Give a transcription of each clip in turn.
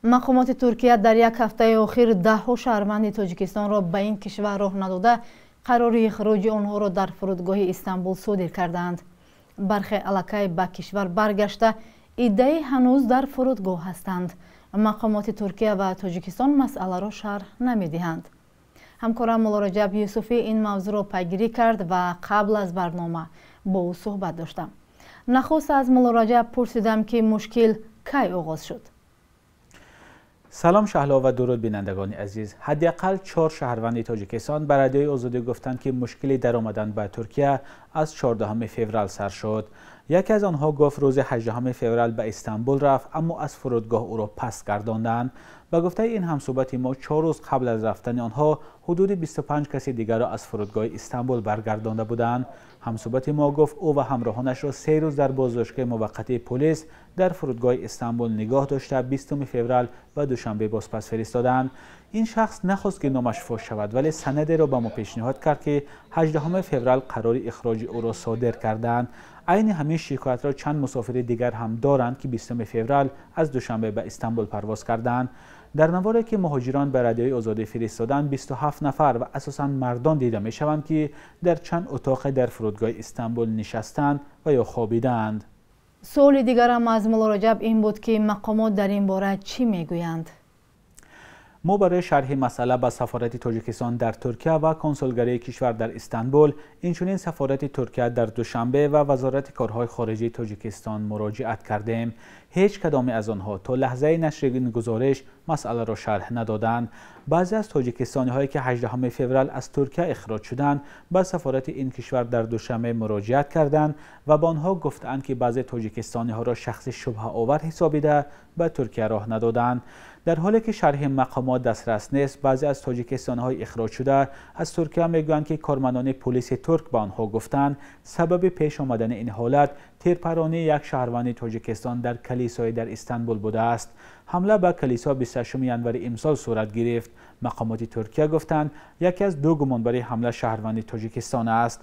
Мақомоти Туркия дар як ҳафтаи охир даҳҳо шаҳрванди Тоҷикистонро ба ин кишвар роҳ надода, қарори ихроҷи онҳоро дар фурудгоҳи Истанбул содир кардаанд. Бархе аллакай ба кишвар баргашта, иддаи ҳанӯз дар фурудгоҳ ҳастанд. Мақомоти Туркия ва Тоҷикистон масъаларо шарҳ намедиҳанд. Ҳамкорам Муллораҷаб Юсуфӣ ин мавзӯъро пайгирӣ кард ва қабл аз барнома бо ӯ суҳбат доштам. Нахуст аз Муллораҷаб пурсидам, ки мушкил кай оғоз шуд. Салом Шаҳло ва дуруд бинандагони азиз. Ҳадди ақал 4 шаҳрванди Тоҷикистон ба Радиои Озодӣ гуфтанд, ки мушкили даромадан ба Туркия аз 14 феврал сар шуд. Яке аз онҳо гуфт рӯзи 18 феврал ба Истанбул рафт, аммо аз фурудгоҳ ӯро пас гардонданд. Ба гуфтаи ин ҳамсӯҳбати мо 4 рӯз қабл аз рафтани онҳо ҳудуди 25 каси дигарро аз фурудгоҳи Истанбул баргардонда буданд. Ҳамсӯҳбати мо гуфт ӯ ва ҳамроҳонашро 3 рӯз дар боздоштгоҳи муваққатии полис дар фурудгоҳи Истанбул нигоҳ дошта, 20 феврал ба Душанбе бозпас фиристоданд. Ин шахс нахост, ки номаш фош шавад, вале санадеро ба мо пешниҳод кард, ки 18 феврал қарори ихроҷи ӯро содир карданд. Айни ҳамин шикоятро чанд мусофири дигар ҳам доранд, ки 20 феврал аз Душанбе ба Истанбул парвоз карданд. Дар наворе, ки муҳоҷирон ба Радиои Озодӣ фиристоданд, 27 нафар ва асосан мардон дида мешаванд, ки дар чанд утоқе дар фурудгоҳи Истанбул нишастанд ва ё хобидаанд. Суоли дигарам аз Муллораҷаб ин буд, ки мақомот дар ин бора чӣ мегӯянд? Мо барои шарҳи масъала ба сафорати Тоҷикистон дар Туркия ва консулгарии кишвар дар Истанбул, инчунин сафорати Туркия дар Душанбе ва Вазорати корҳои хориҷии Тоҷикистон муроҷиат кардем. Ҳеҷ кадоме аз онҳо то лаҳзаи нашри ин гузориш масъаларо шарҳ надоданд. Баъзе аз тоҷикистониҳое, ки 18 феврал аз Туркия ихроҷ шуданд, ба сафорати ин кишвар дар Душанбе муроҷиат карданд ва ба онҳо гуфтанд, ки баъзе тоҷикистониҳоро шахси шубҳаовар ҳисобида ба Туркия роҳ надоданд. Дар ҳоле ки шарҳи мақомот дастрас нест, баъзе аз тоҷикистониҳои ихроҷшуда аз Туркия мегӯянд, ки кормандони полиси турк ба онҳо гуфтанд сабаби пеш омадани ин ҳолат тирпаронии як шаҳрванди Тоҷикистон дар калисое дар Истанбул будааст. Ҳамла ба калисо 28 январи имсол сурат гирифт. Мақомоти Туркия гуфтанд яке аз ду гумонбари ҳамла шаҳрванди Тоҷикистон аст.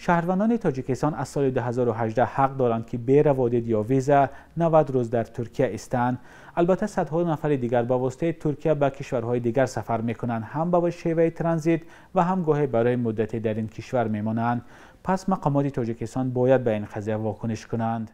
Шаҳрвандони Тоҷикистон аз соли 2018 ҳақ доранд, ки бе раводид ё виза 90 рӯз дар Туркия истанд. Албатта садҳо нафари дигар ба воситаи Туркия ба кишварҳои дигар сафар мекунанд, ҳам ба шеваи транзит ва ҳам гоҳе барои муддате дар ин кишвар мемонанд. Пас мақомоти Тоҷикистон бояд ба ин қазия вокуниш кунанд.